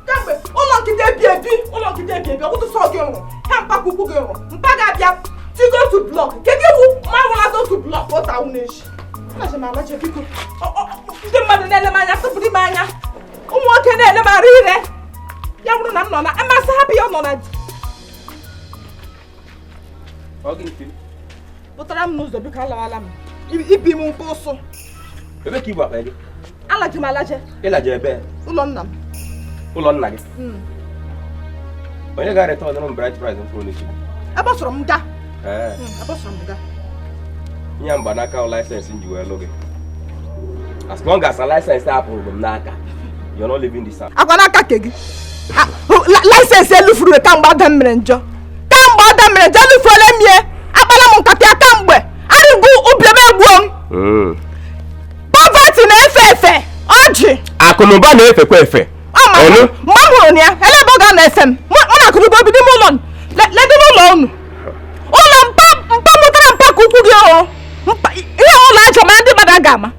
Kamgbe ụlọ nkịta ebi ebi, ụlọ nkịta ebi ebi, ọgwụtụ sọ gị rụrụ ha, mpaka ukwu gị rụrụ, mpa ga-abịa tigo otu block. Kedu iwu ma nwụlata otu block otu awụ na-echi? Alaje m alaje, biko. Ndị mmadụ na-ele m anya, tụpụrụ m anya. Ụmụ nwoke na-ele m arụ ire. Ya bụrụ na m nọ na mmasị, hapụ ya, ọ nọ na di. Ọ gị ntị. Pụtara m n'ụzọ, biko. Alawala m, ibi m nke ụsụ. Ebe ka ibu akpa gị? Alaje m alaje. Ịlaje ebe? Ụlọ nna m. Ụlọ nna gị? Onye ga-arịta ọdụrụ m bride price m fụrụ n'echi? Ebe ọ sọrọ m gaa. Ee. Ebe ọ sọrọ m gaa. Nye mgbanaka license m ji wee lụ gị. As long as na license apụrụ m n'aka, you're not leaving this house. Akwa n'aka ke gị. License elufuru kamgbe ada mere njọ, kamgbe ada mere njọ elufuola m ye. Akpala m nkata ya kamgbe arịgo ụbịam egbuo m. Poverty na-efe efe ọjị. Akụnụba na-efekwa efe. Ama Elu? Mgbe m hụrụ ya, ele ebe ọ ga na-efe m. Mụ na akụnụba obi n'ime ụlọ ledị n'ụlọ unu, ụlọ mpa mpa mụtara mpa ka ukwu gị ọrụ ihe ụlọ aja ma ndị mmadụ aga ama.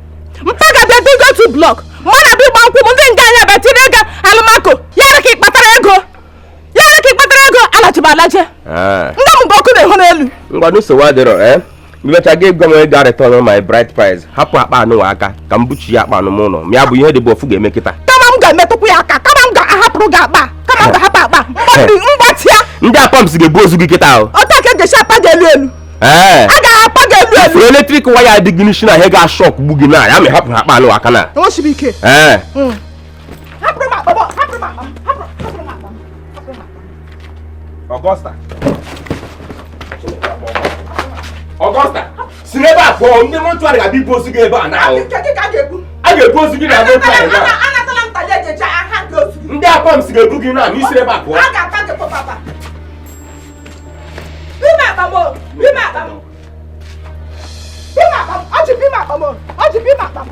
Mpa ga-abịa digo otu block, mma na-abịa ịgba nkwụ m. Ndị nga anya bịa tinye ego alụmakụ ya ka ị kpatara ego, ya ka ị kpatara ego. Alaje m alaje. Ndị m nke ọkụ na-ehu n'elu. Ngwa, nsogbu adịrọ. Ee, mmecha gị gwa m onye ga-return my bride price. Hapụ akpa anụ aka ka m buchi ya akpa anụ m ụlọ ya bụ ihe dị bụ ofu ga-eme kịta. Kama m ga-emetụkwu ya aka, kama m ga-ahapụrụ gị akpa, kama m ga-ahapụ akpa mgbatị mgbatịa. Ndị apọms ga-ebu ozu gị kịta ahụ. Otu a ka e ga-esi apa gị elu elu. Ee. A ga-apa gị elu elu. Electric wire adịghị n'isi na ihe ga-ashock gbu gị na ya ma hapụ akpa anụ aka na. Enwechiri ike. Ee. Hapụrụ m akpa m, hapụrụ m akpa m, hapụrụ m akpa m, hapụrụ m akpa m. Augusta, Augusta, si n'ebe a pụọ. Ndị mortuary ga-abịa ibu ozu gị ebe a na ahụ. Nke gị ka a ga-ebu. A ga-ebu ozu gị na mortuary na. Anatala m tali eji eje aha nke ozu gị. Ndị apọms ga-ebu gị na ma isi ebe a pụọ. A ga-ata gị papa. Bime akpa m o, bime akpa m. Bime akpa m, ọjị bime akpa m o, ọjị bime akpa m.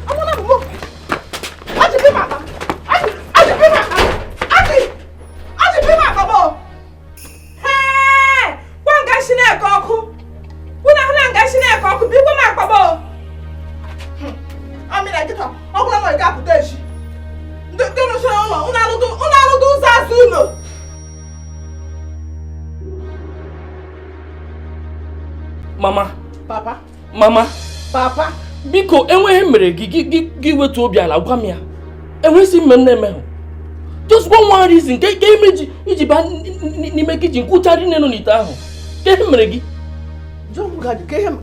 Ọmụna m mụ. Ọjị bime akpa m. Ọjị, ọjị bime akpa m. Ọjị, ọjị bime akpa m o. Hee! Kwa nga shi na-eke ọkụ. Kwuna hụ na nga shi na-eke ọkụ, bikwa m akpa m o. Amịra nkịta, ọ bụla ma ị ga-apụta echi. Ndị rụchara ụlọ, unu alụdụ ụzọ azụ ụlọ. Mama. Papa. Mama. Papa. Biko, enweghị mere gị gị wetu obi ala gwa m ya. Enweghị mme m na-emehụ. Just one one reason ke ime ji iji ba n'ime kitchen kwụchara nne nọ n'ite ahụ. Ke ihe mere gị? Ka ihe m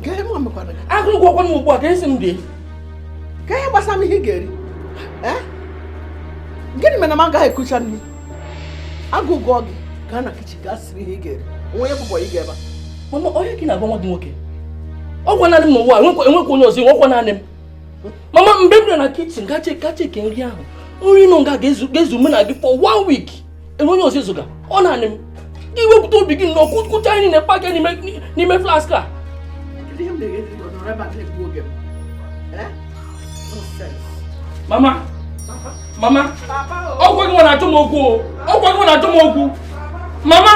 mekwara gị? Agụrụ gwakwa m ugbu a ka esi m rie. Ka ihe gbasara m ihe ị ga-eri? Gịnị mere na m agaghị ekucha nri? Agụ gụọ gị, gaa na kichin gaa siri ihe ị ga-eri. Onwe onye bụbọ ị ga ebe a. Mama, onye ka ị na-agwa nwa gị nwoke? Ọ gwa naanị m n'ụwa, enwekwa onye ọzọ, enwekwa naanị m. Mama, mgbe m bịara na kichin gaa cheke nri ahụ, nri nọ nga ga-ezu mụ na gị for 1 week. Enwe onye ọzọ ezuga, ọ naanị m. Gị wepụta obi gị nnọọ kụcha nri na paki n'ime flask a. Mama, mama, ọgwa gị nwa na-achọ m okwu o, ọgwa gị nwa na-achọ m okwu. Mama.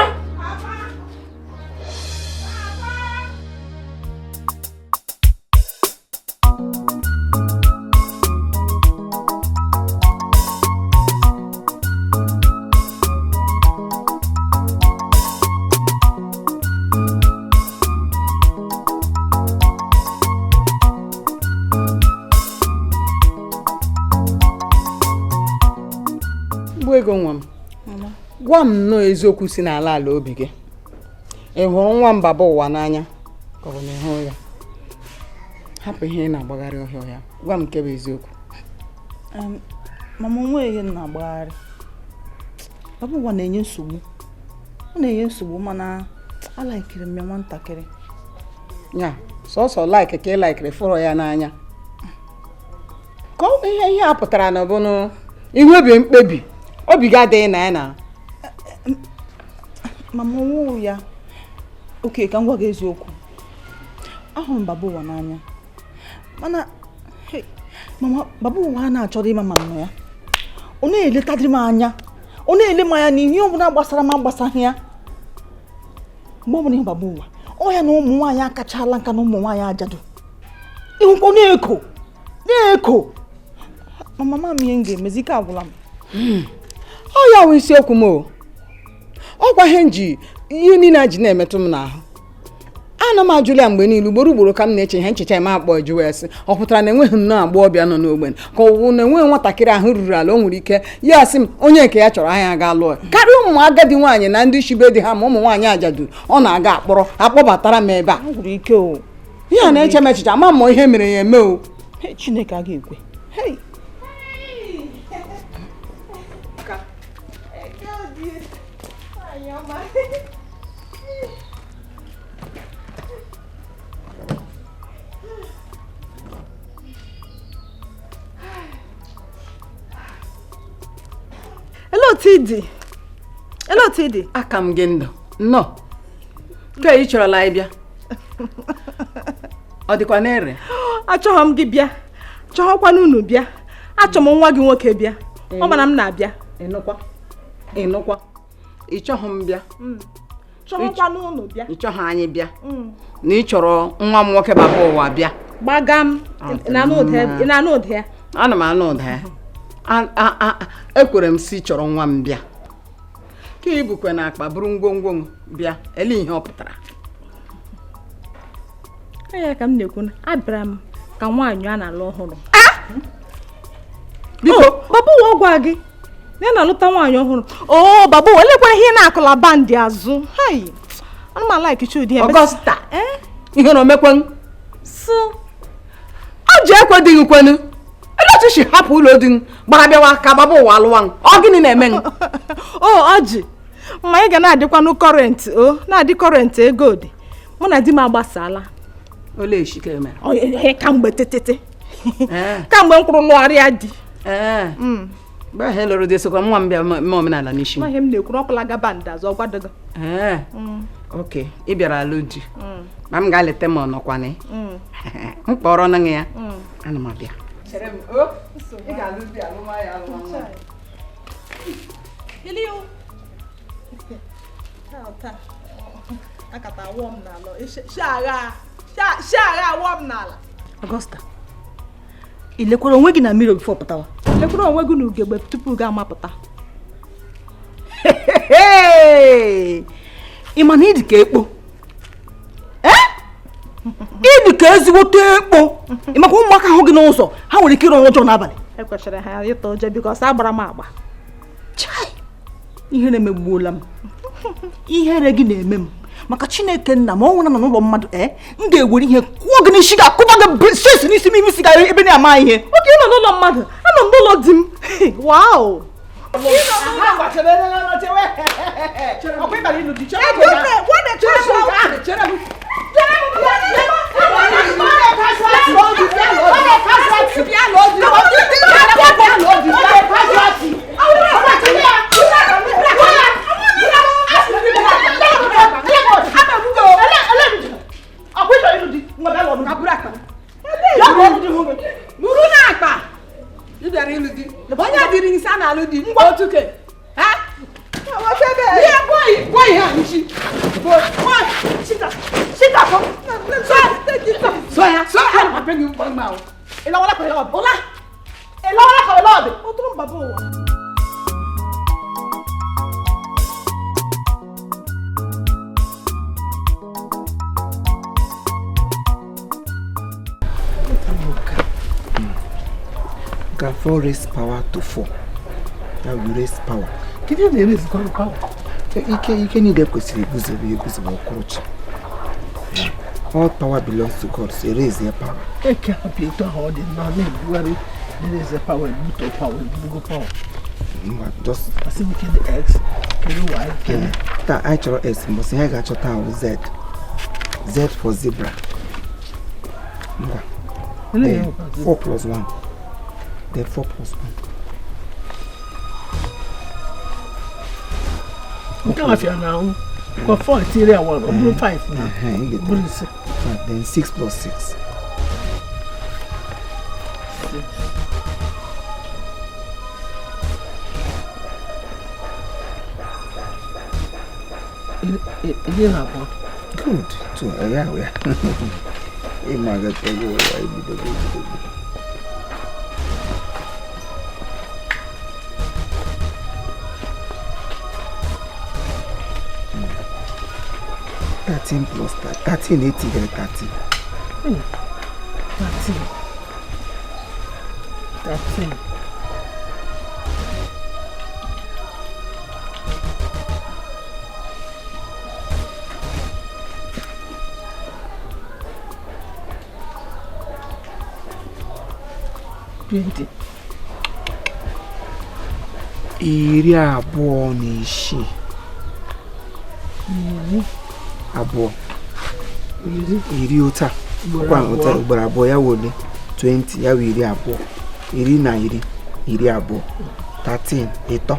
Ego nwa m, gwa m nnọọ eziokwu si n'ala ala obi gị. Ị hụrụ nwa m baba ụwa n'anya ka ọ bụ na ị hụrụ ya? Hapụ ihe ị na-agbagharị ọhịa ọhịa, gwa m nke bụ eziokwu. Mama, onwe ihe m na-agbagharị. Baba ụwa na-enye nsogbu, ọ na-enye nsogbu, mana alaikiri m ya nwatakịrị. Ya sọsọ like ka ị laikiri fụrụ ya n'anya ka ọ ihe a pụtara na ọbụnụ inwebi mkpebi obi gị adịghị na ya na Mama, ọnwụ ya oke ka m gwa gị eziokwu, ahụrụ m baba ụwa n'anya, mana mama, baba ụwa na-achọrọ ịma ma nọ ya, ọ na-eletadịrị m anya, ọ na-ele m anya n'ihe ọbụla gbasara m agbasaghị ya. Mgbe ọbụla ịhụ baba ụwa, ọ ya na ụmụ nwaanyị akachala nka na ụmụ nwaanyị ajadu ịhụkwa na-eko na-eko. Mama, m ihe m ga-emezi, ike agwụla m. Ọ ya wụ isiokwu m o. Ọkwa ihe m ji ihe niile a ji na-emetụ m n'ahụ. Ana m ajụla ya mgbe niile, ugboro ugboro ka m na-eche ihe nchecha eme akpọ eju wee sị ọ pụtara na enweghị m na agbọghọbịa nọ n'ogbe ka ọ wụ na enweghị nwatakịrị ahụ ruru ala o nwere ike ya sị m onye nke ya chọrọ anya ga lụọ ya karịa ụmụ agadi nwaanyị na ndị shibe di ha ma ụmụ nwaanyị ajadu ọ na-aga akpọrọ akpọbatara m ebe a. Ọ gwụrụ ike o. Ihe a na-eche m echiche ama m ihe mere ya eme o. Chineke a ga-ekwe. Hey! Ele otu ị dị? Aka m gị ndụ nnọọ ka ị chọrọla ịbịa, ọ dịkwa n'ere? Achọghọ m gị bịa, chọghọkwana unu bịa, achọ m nwa gị nwoke bịa, ọ mana m na-abịa. Ịnụkwa ịnụkwa, ị chọghọ m bịa, chọghọkwana unu bịa, ị chọghọ anyị bịa, na ị chọrọ nwa m nwoke baba ụwa bịa. Gbaga m na-anụ ụda ya. Ana m anụ ụda ya. Ekwere m si chọrọ nwa m bịa ka ibukwe na akpa bụrụ ngwongwo m bịa, ele ihe ọ pụtara? Ya ka m na-ekwu na abịara m ka nwaanyị a na-alụ ọhụrụ. Biko baba ụwa gwa gị na ya na-alụta nwaanyị ọhụrụ. Oo baba ụwa, elekwa ihe na-akụla bandị azụ. Hai, ana m alaiki Chudi ya. Ọgọsta ihe na omekwe sụ ọ ji ekwe dị nkwenu ele otu si hapụ ụlọ di gbara bịawa ka baba ụwa alụwa m, ọ gịnị na-eme m? O ọjị ma ị ga na-adịkwanụ kọrentị, o na-adị kọrentị ego dị. Mụ na di m agbasala. Olee eshike mere? Kamgbe tetete kamgbe m kwụrụ lụgharịa di. Mgbe ahụ lụrụ di sokwa nwa m bịa mee omenala n'isi m. Ihe m na-ekwu ọkụla gaba ndazụ ọ gwadogo. Ok, ị bịara alụ di ma m ga-aleta m ọnọkwana m kpọrọ nụ ya, ana m abịa. Augusta, ị lekwara onwe gị na mmiri before pụtawa? Lekwara onwe gị n'ugegbe tupu gị amapụta. Ị ma na ị dị ka ekpo? Ị dị ka ezigbote ekpo. Ị makwa ụmụaka hụ gị n'ụzọ ha nwere ike ịrụ ọjọọ n'abalị. Ekwesịrị ha ịta ụjọ bikos agbara m agba. Chai, ihere emegbuola m, ihere gị na-eme m maka Chineke nna ma ọ nwụrụ na n'ụlọ mmadụ m ga-ewere ihe kwụọ gị n'isi ga-akụba gị sisi n'isi m isi ga ebe na-ama ihe. Oge ị nọ n'ụlọ mmadụ, anọ m n'ụlọ di m. Wow! Buru n'akpa ị bịara ịlụ di, onye dịrị nsị a na-alụ di otu ke Ka 4 raise power to 4. Now we raise power. Kedu ihe na-erezi power? Ike niile kwesịrị iguzobe eguzobe ọkụrụchi. All power belongs to God, so raise your power. Eke hapụ etu ahụ ọ dị na na-ebugharị na-ereze power, ebuto power, ebugo power. Just asị m ike dị x Ee, taa anyị chọrọ S, mbọsị ihe anyị ga-achọta ahụ Z. Z for zebra. Ngwa. Then 4 plus 1. Then 4 plus 1. Nke a fịara n'ahụ ka 4 tinyere ya 1, ọ bụrụ 5 na Ehe, ị ga-ete. bụrụ 5. Five. Then 6 plus 6. 12. Good. 2. Ya ya. Ịma ga ego ụwa ebidogo ebidogo. 13 plus 13, 80 13. 13, 13, 20. 26. Abụọ. Iri ụta. Ugboro Ọkwa ụta abụọ. ugboro abụọ ya wụ ole? 20 ya wụ 20. Iri na iri, 20. 13, ịtọ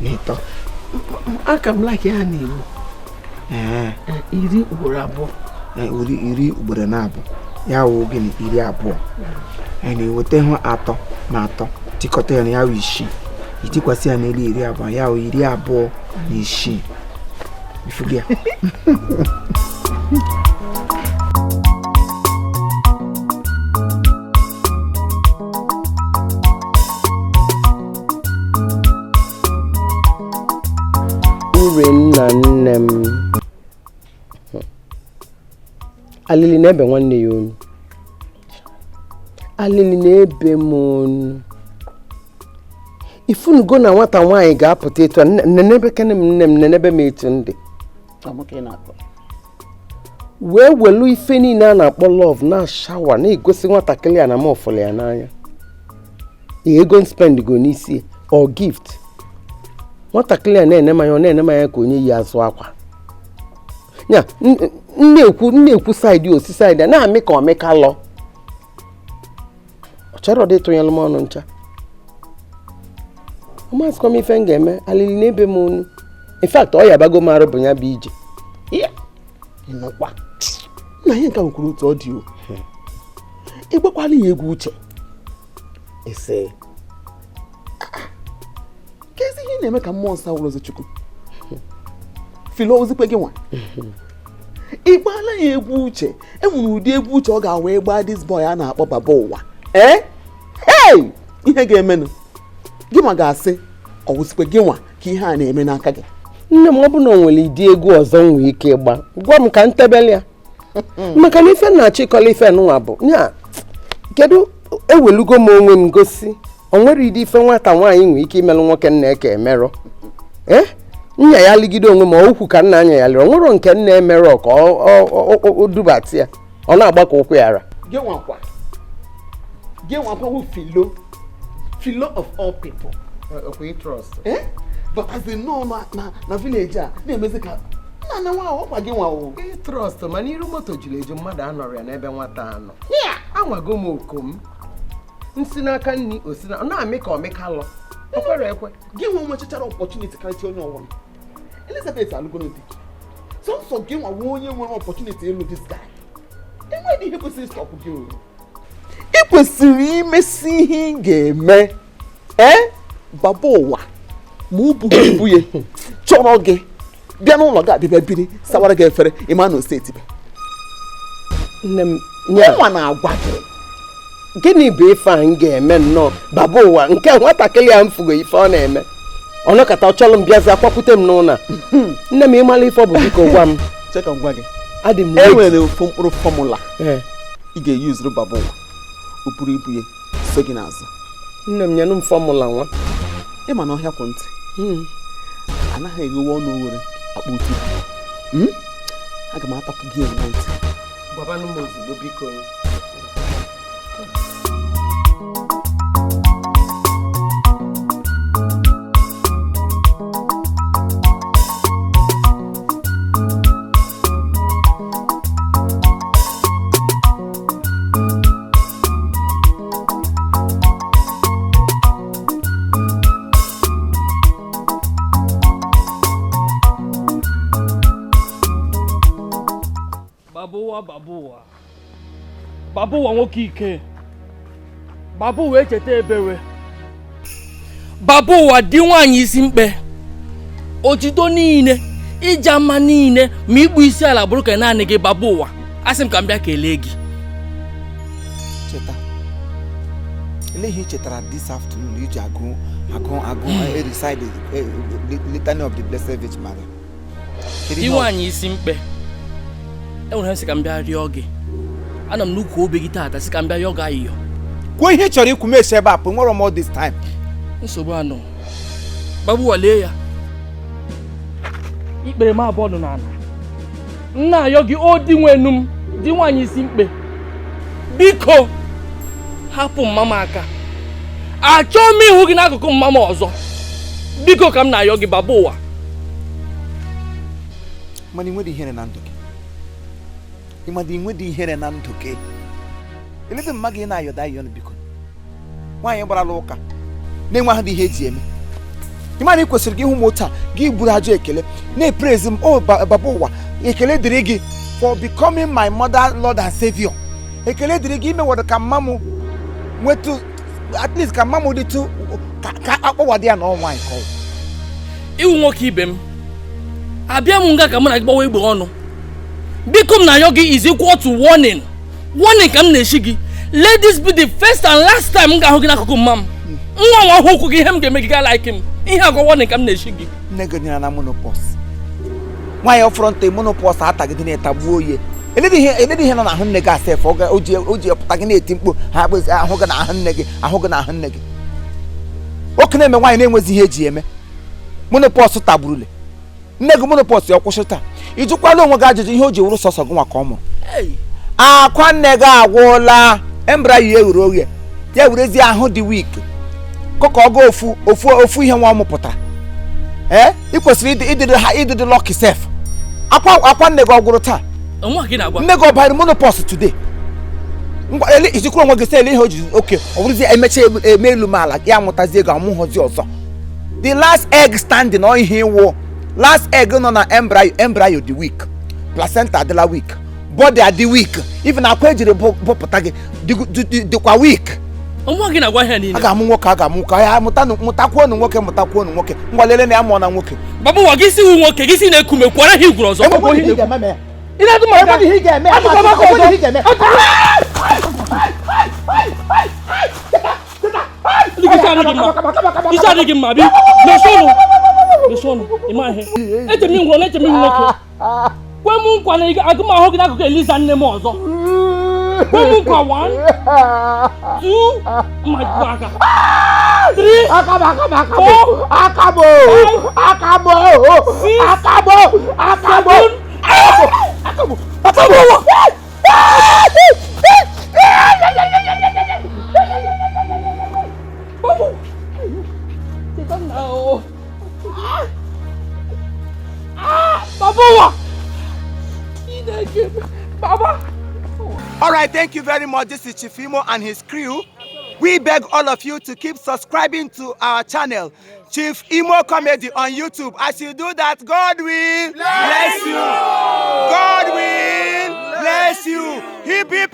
na ịtọ. Aka m like ya n'Igbo. Ee. 10 ugboro abụọ. Ee, iri ugboro na abụọ ya wụ gịnị? 20. Anyị na-eweta hụ atọ na atọ tikọta ya na ya wụ isii, itikwasị ya n'elu 20, ya wụ 26. Ifugi ya. Ure nna nne m, alili na-ebe nwanne ya onu, alili na-ebe m onu. Ifunugo na nwata nwaanyị ga-apụta etu a, nenebe kene m nne m, nenebe m etu ndị wee welu ife niile a na-akpọ love na shower, na-egosi nwatakịrị a na m ọfụlụ ya n'anya. Ego spend go n'isi or gift, nwatakịrị a na-ene m anya, ọ na-ene m anya ka onye yi azụ akwa ya. Nna-ekwu nna-ekwu side osi side a na-amị ka ọmịka lọ. Ọ chọrọ dị ịtụnyelụ m ọnụ ncha. Ọmasịkwa m ife m ga-eme. Alili na-ebe m onu. In fact, ọ yabago m arụ bụ ya bụ ije. Ịnụkwa nna, ihe nke a nwekwara otu ọ dị o. Ịgbakwala ya egwu uche ese ka ezi ihe ị na-eme ka mmụọ nsọ wụrụzi Chukwu filo ozikwe gị nwa. Ị gbaala ya egwu uche, enwere ụdị egwu uche ọ ga-awa gbaa this boy a na-akpọ Baba Ụwa. Ee, hey, ihe ga-emenụ gị ma ga-asị ọ wụzikwe gị nwa ka ihe a na-eme n'aka gị. Nne m, ọ bụ na o nwere ịdị egwu ọzọ m nwee ike ịgba, gwa m ka m tebele ya, maka na ife na-achọ ịkọla ife nụnwa bụ ya. Kedu ewelugo m onwe m gosi o nwere ịdị ife nwata nwaanyị nwee ike imelụ nwoke nna eke emerọ. Ee, nya ya ligide onwe m ukwu ka nna anya ya lịrị. O nwero nke nna emerọ ka ọ dubata ya, ọ na-agba ka ụkwụ ya ara. Gị nwakwa, gị nwakwa wụ filo filo of all people. Eh, batazi nnọọ na village a na-emezi ka nna na nwa ọkwa gị nwa o. Trust, mana iru moto juru eju, mmadụ anọrọ ya n'ebe nwata anọ. Anwago m okom nsi n'aka nri osi na ọ na-amị ka ọmịka lọ, o kwere ekwe. Gị nwa nwechachara opportunity karịcha onye ọbụla. Elizabeth alụgoro di, sọnsọ gị nwa nwe onye nwere opportunity ịlụ this guy. Enweghị ihe kwesịrị stop gị o. Ị kwesịrị imesi ihe ị ga-eme. Ee, Baba Ụwa ma ọ bụghị ibu ya chọrọ gị bịa n'ụlọ gị, abịa biri sawara gị efere ịma na steeti be. Nne m nya. Nwa na-agwa gị. Gịnị bụ ife a m ga-eme nnọọ Baba Ụwa nke nwatakịrị a m fugo ife ọ na-eme? Ọ nọkọta ọ chọrọ m bịazi akwakwute m n'ụlọ a. Nne m, ịmala ife ọ bụ, biko gwa m. Chee ka m gwa gị. Adị m E ready. nwere ofu mkpụrụ formula Ee. ị ga-eyuzuru Baba Ụwa, o buru ibu ya so gị n'azụ. Nne m, nyenụ m formula nwa. Ịma na ọhịa kwụ ntị anaghị eghewe ọnụ owere akpa otu. Aga m atapụ gị ewu na ntị. Gwabanụ m ozugbo, biko. Baba ụwa, baba ụwa, baba ụwa nwoke ike, baba ụwa echeta ebewe, baba ụwa di nwaanyị isi mkpe, otito niile, ịja mma niile, ma ikpu isi ala bụrụ ka naanị gị. Baba ụwa, asị m ka m bịa kelee gị. Cheta, ele ihe ị chetara this afternoon iji agụ agụ agụ, recite the Litany of the Blessed Virgin Mary? Kedu Di ihe ọ- nwaanyị isi mkpe, enwere m sị ka m bịa rịọ gị. Anọ m n'ukwu obe gị taata, sị ka m bịa rịọ gị ayịyọ. Kwuo ihe ị chọrọ ikwu, mechi ebe a pụ. Nwere m all this time. Nsogbu anọ. Baba ụwa, lee ya, ikpere m abụọ nọ n'ala, m na-ayọ gị. O di nwenu m, di nwaanyị isi mkpe, biko hapụ mma m aka. Achọọ m ịhụ gị n'akụkụ mma m ọzọ. Biko, ka m na-ayọ gị, baba ụwa. Mana ị nwere ihere na ndụ gị? Ị mana ị nwere ihere na ndụ gị? Elebe mma gị na-ayọda ayọ nụ, biko. Nwaanyị gbarala ụka na-enweghị ihe eji eme. Ị mana ị kwesịrị gị ịhụ m otu a, gị buru ajọ ekele na-epraise m. O baba ụwa, ekele dịrị gị for becoming my mother, Lord and Savior. Ekele dịrị gị, imewere ka mma m nwetụ, at least ka mma m dịtụ ka akpọwado ya na ọ nwaanyị ka ọ wụ. Iwu nwoke ibe m, abịa m nga ka mụ na gị gbawa egbe ọnụ. Biko, m na-ayọ gị is equal to warning. Warning ka m na-eshi gị. Let this be the first and last time m ga-ahụ gị n'akụkụ mma m. Nwa nwa hụ ụkwụ gị, ihe m ga-eme gị ga like m ihe agwa. Warning ka m na-eshi gị. Nne gị nyere na menopause. Nwaanyị ọfọrọ nta menopause atagide na-etagbuo oye. Eledi ihe nọ n'ahụ nne gị asef o ji pụta gị na-eti mkpu ha akpụzi ahụ gị na ahụ nne gị, ahụ gị na ahụ nne gị. Oke na-eme nwaanyị na-enwezi ihe eji eme. Menopause tagburule nne gị. Menopause ya kwụsị taa. Ị jụkwala onwe gị ajụjụ ihe o ji wụrụ sọsọ gị nwa ka ọ mụrụ? Akwa nne gị agwụla, embryo ya ghere oghe, ya werezie ahụ dị weak kọka ọgụ ofu ofu ofu ihe nwa ọ mụpụtara. Ee, ị kwesịrị ịdịdị ha, ịdịdị lucky sef. Akwa nne gị ọ gwụrụ taa? Nwa gị na-agwa. Nne gị ọ banyere menopause today? Ngwa, ele izikwuru onwe gị sị ele ihe o ji oke ọ bụrụzie emecha eme elu m ala ya amụtazi ego amụghọzi ọzọ. The last egg standing, ọ ihe ịwụ last egg nọ na embryo. Embryo dị weak, placenta adịla weak, body adị weak, even akwa ejiri bụpụta gị dịkwa weak. Nwa gị na-agwa ihe niile. A ga-amụ nwoke, a ga-amụ nwoke ya mụta, mụtakwuonu nwoke, mụtakwuonu nwoke. Ngwa, lele na ya mụọ na nwoke. Baba ụwa, gị si wu nwoke gị si na-ekume kwara ha igwuru ọzọ. Enweghị ihe ị ga-eme ya. Ị na-adụ m aka. Enweghị ihe ị ga-eme ya. Atụkwa m aka ọzọ. Enweghị ihe ị ga-eme. Isi adịghị mma, isi adịghị mma. Bi mechie ọnụ, mechie ọnụ. Ịma ihe eche m ngwụrọ na-eche m ihu nwoke. Kwe m nkwa na aga m ahụ gị n'akụkụ Eliza nne m ọzọ. Kwe m nkwa. One, two, mma jikwa aka, three, four, Akabo, akabo, six, akabo, akabo, seven. Akabo, akabo. Babu, cheta nna o. Ah, baba ụwa, Chineke, baba. All right, thank you very much. This is Chief Imo and his crew. We beg all of you to keep subscribing to our channel, Chief Imo Comedy on YouTube. As you do that, God will bless you. God will bless you. Hip hip.